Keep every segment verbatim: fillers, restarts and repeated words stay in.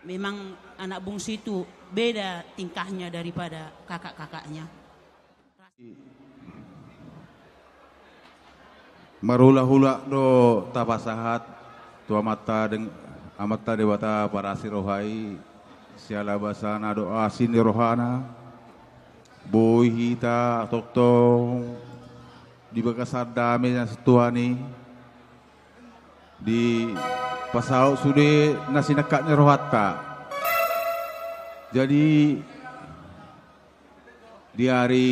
Memang anak bungsu itu beda tingkahnya daripada kakak-kakaknya. Marhulahula do tapasahat tu Amanta deng-, Amanta Debata parasi roha i, siala basana dohot asi ni rohana, boi hita tongtong di bagasan dame na sian Tuhan i, dipasaut sude na sinangkap ni rohanta. Jadi, di ari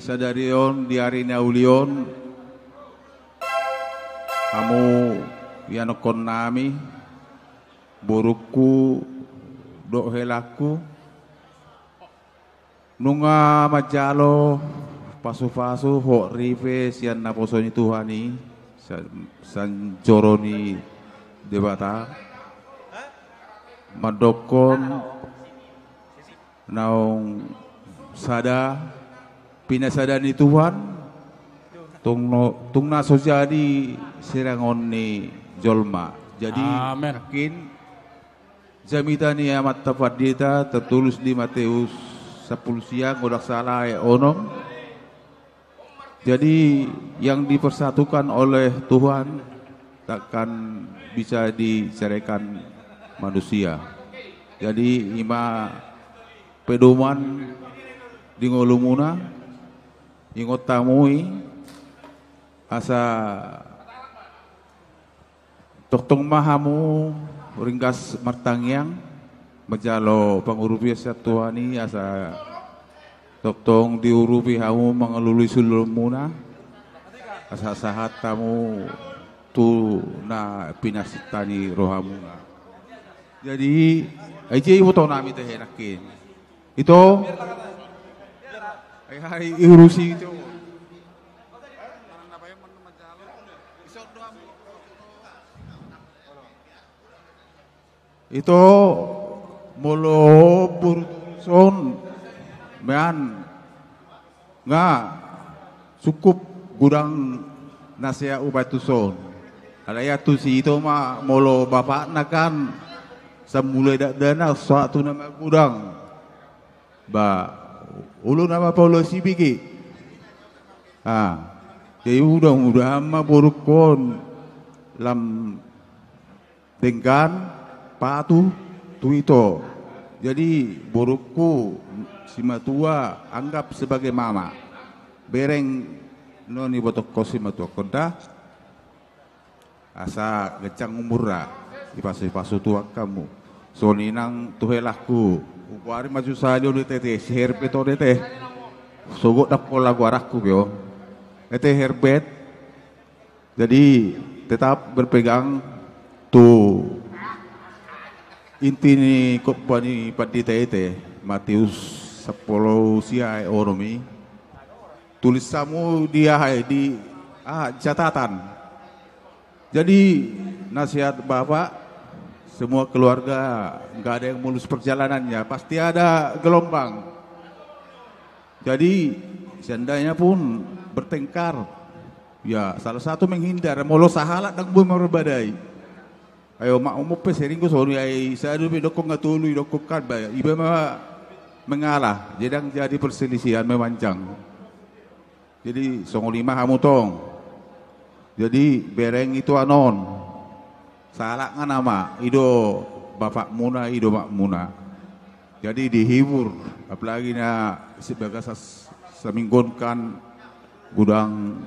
sadari on, di ari na uli on, hamu ianakkonnami, borungku dohot helangku, nunga manjalo pasupasu dohot ripe sian naposo ni Tuhan i, sa-, sian joro ni Debata, mandokkon naung sada pinasada ni Tuhan, tung no-, tung na so jadi sirangon ni jolma. Jadi, Amen. Nangkin jamita ni Amanta Pandita tertulis di Matius sampulu sia, nunga dang sala, ayat onom. Jadi, yang dipersatukan oleh Tuhan takkan bisa diceraikan manusia. Jadi, ima pedoman di ngolumuna, ingot hamu i, asa tongtong ma hamu ringgas martangiang, manjalo pangurupion sian Tuhan i, asa tongtong diurupi hamu mangalului sulamuna, asa sahat hamu tu na pinasinta ni rohamuna. Jadi, ai ise iboto nami tehe nangkin. Ito. Ai, ai, iurusi ito. Ito, molo boru tuson, mean, nga, cukup godang na sai ubaen tuson. Alai antusi ito ma, molo bapakna kan, sian mulai dakdanak, sahat tu na magodang. Ba, olo nama paolo sibiki. Ah, jadi mudah-mudahan ma borungku on lam denggan, patuh, tu ito. Jadi, borungku, simatua, anggap sebagai mama. Bereng, non ibotokkon simatuangkon da. Asa ganjang umurna, dipasu-pasu Tuhan hamu. Songon i nang tu helangku. Umpoari ma tu sahali on ete, si Herbet on ete. Sogot dang pola goaranku be on. Ete Herbet. Jadi, tetap berpegang tu inti ni khotbah ni pandita ete, Matius sampulu sia ayat onom i. Tulis hamu di aha, di, ah, catatan. Jadi, nasihat Bapak, semua keluarga, nggak ada yang mulus perjalanannya, pasti ada gelombang. Jadi, seandainya pun bertengkar, ya, salah satu menghindar, molo sahalak dang boi marbadai. Ai omak-omak pe sering do songon i, ai sada pe idokkon nga tolu, idokkon kan, ba, iba ma mengalah, jadi dang jadi perselisihan memanjang. Jadi, songon i ma hamu tong. Jadi, bereng ito anon. Sahalak nga nama, i do bapakmuna, i do omakmuna. Jadi, dihibur, apalagi na si bagas as-, saminggu on kan godang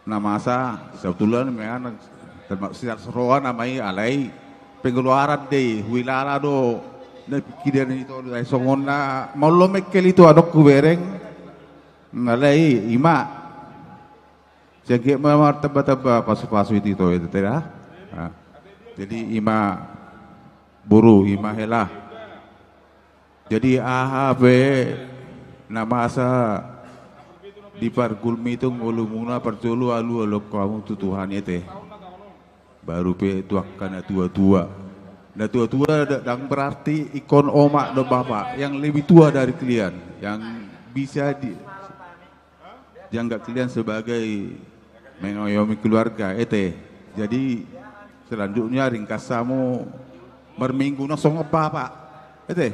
na masa, sebetulnya mean, termasuk si Ars roha nama i, alai pengeluaran do i, huilala do, na pikiran ito, ai songon na, molo mengkel ito adong hubereng, alai ima. Sian gek ma martamba-tamba pasu-pasu ito, ito, ito, ya. Nah, jadi ima boru, ima hela. Jadi aha pe na masa di pargulmiton ngolumuna, parjolo alu-aluhon hamu tu Tuhan ete. Baru pe tu angka na tua-tua. Na tua-tua da-, dang berarti ingkon omak dohot bapak, yang lebih tua dari kalian, yang bisa di-, dianggap kalian sebagai mengayomi keluarga, ete. Jadi, selanjutnya ringkas hamu Marminggu na songon bapa. Ete.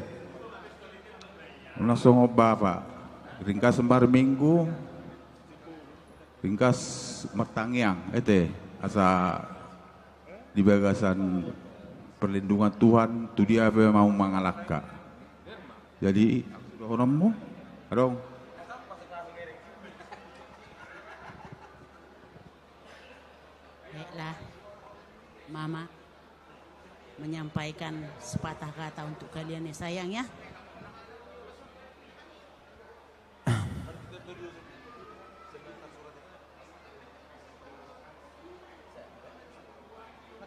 Na songon bapa. Ringkas marminggu. Ringkas martangiang. Ete. Asa di bagasan perlindungan Tuhan, tu dia pe mau mangalangka. Jadi, dohononmu, adong. Baiklah, Mama menyampaikan sepatah kata untuk kalian ya, sayang ya.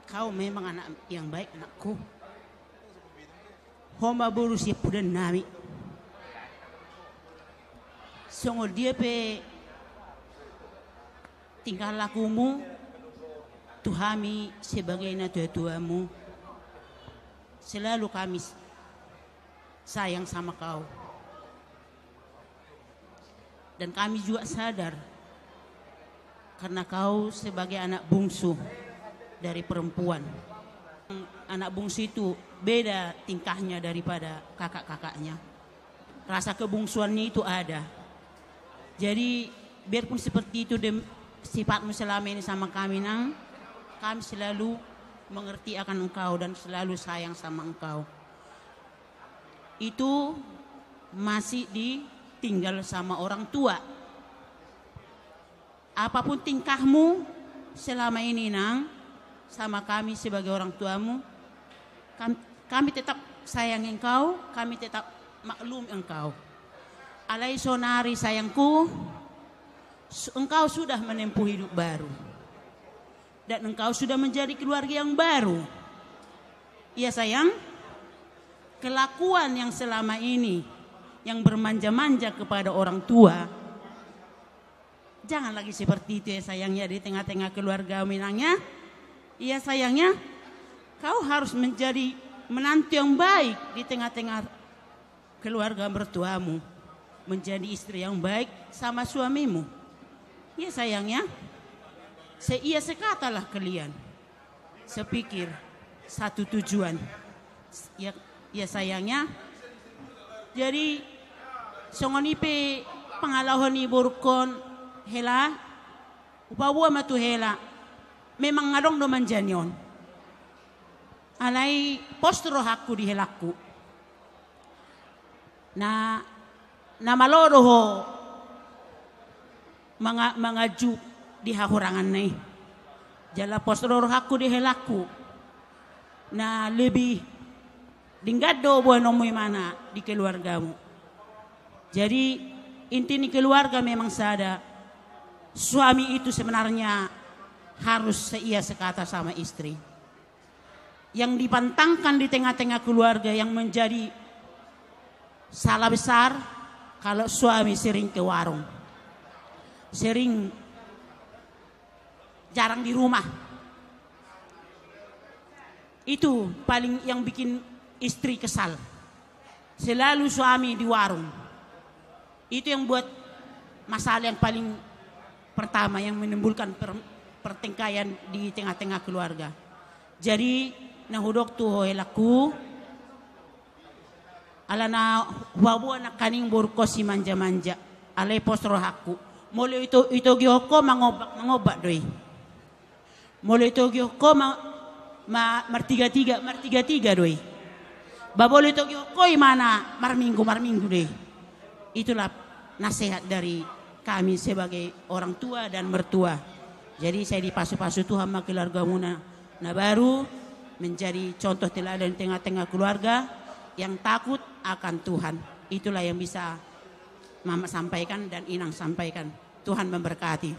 Kau memang anak yang baik, anakku. Ho ma boru siampudan nami. Songon dia pe tingkah lakumu tu hami sebagai natuatuamu, selalu kami s-, sayang sama kau. Dan kami juga sadar, karena kau sebagai anak bungsu dari perempuan. Anak bungsu itu beda tingkahnya daripada kakak-kakaknya. Rasa kebungsuannya itu ada. Jadi, biarpun seperti itu dem-, sifatmu selama ini sama kami, Nang, kami selalu mengerti akan engkau dan selalu sayang sama engkau. Itu masih ditinggal sama orang tua. Apapun tingkahmu selama ini, Nang, sama kami sebagai orang tuamu, kam-, kami tetap sayang engkau, kami tetap maklum engkau. Alai sonari, sayangku, su-, engkau sudah menempuh hidup baru. Dan engkau sudah menjadi keluarga yang baru. Iya, sayang? Kelakuan yang selama ini, yang bermanja-manja kepada orang tua, jangan lagi seperti itu ya, sayang ya, di tengah-tengah keluargamu, Nang ya. Iya, sayang ya. Kau harus menjadi menantu yang baik di tengah-tengah keluarga mertuamu, menjadi istri yang baik sama suamimu. Iya, sayang ya. Seia sekatalah kalian. Sepikir, satu tujuan. Ya, ya, sayang ya. Jadi, songon i pe pangalaho ni borungkon, hela, hupaboa ma tu hela. Memang adong do manja ni on. Alai pos rohangku di helangku. Na, na malo do ho manga-, manganju di hahuranganna i. Jala pos do rohangku di helangku. Na lebih denggan do boanonmu imana di keluargamu. Jadi, inti ni keluarga memang sada. Suami itu sebenarnya harus seia sekata sama istri. Yang dipantangkan di tengah-tengah keluarga yang menjadi salah besar, kalau suami sering ke warung, sering jarang di rumah. Itu paling yang bikin istri kesal. Selalu suami di warung. Itu yang buat masalah yang paling pertama yang menimbulkan per-, pertengkaran di tengah-tengah keluarga. Jadi, na hudok tu ho helangku, ala na hupaboa nangkaning borungkon si manja-manja, alai pos rohangku. Molo ito-, itogihon ho mangombak, mangombak do i. Molo itogihon ho ma-, ma-, martiga-tiga, martiga-tiga do i. Ba molo itogihon ho imana marminggu, marminggu do i. Itulah nasihat dari kami sebagai orang tua dan mertua. Jadi, sai dipasu-pasu Tuhan ma keluargamuna na baru, menjadi contoh teladan di tengah-tengah keluarga yang takut akan Tuhan. Itulah yang bisa Mama sampaikan dan Inang sampaikan. Tuhan memberkati.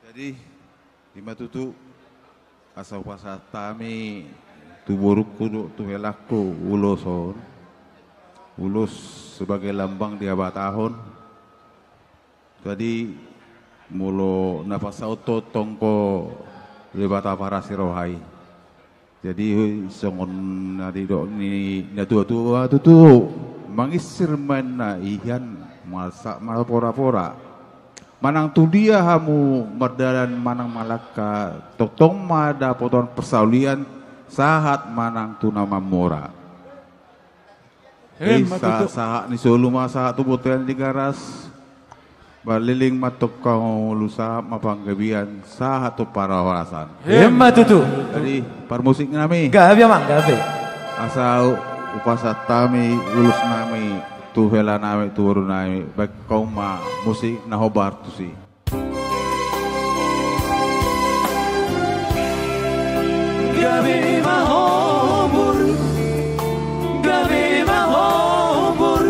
Jadi, ima tutu, asa hupasahat hami tu borungku dohot tu helangku ulos on. Ulos sebagai lambang di habatahon. Jadi, molo na pasaut ho tongko Debata parasi roha i. Jadi, songon na didok ni natua-tua tutu, mangisir ma inna hian, marsak ma pora-pora. Manang tu dia hamu mardalan manang mangalangka, tongtong ma dapotan parsaulian, sahat manang tu na mamora. Emma tutu. Sahat ni solu ma sahat tu bontean di garas. Marleleng ma tongka ngolu, sahat ma panggabean, sahat tu parhorasan. Emma tutu. Jadi parmusik nami. Gabe amang, gabe. Asa hupasahat hami ulos nami tu hela nami, tu boru nami, baen hamu ma musik na hombar tusi. Gabe ma hombar, gabe ma hombar,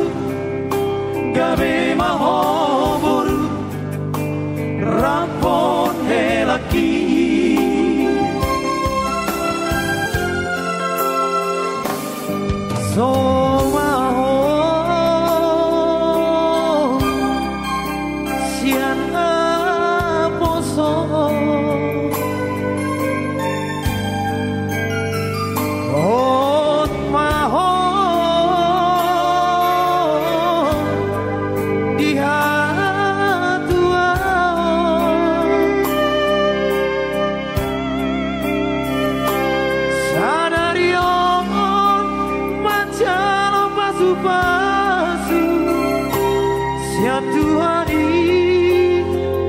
gabe ma hombar, rap on helangki. Somaho sian naposo, on ma ho di hatuaon. Sadari on manjalo pasupasu sian Tuhan i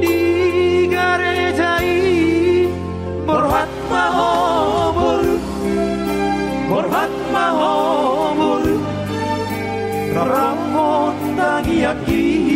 di gareja i. Borhat ma ho boru, borhat ma ho boru, rap on tangiangki.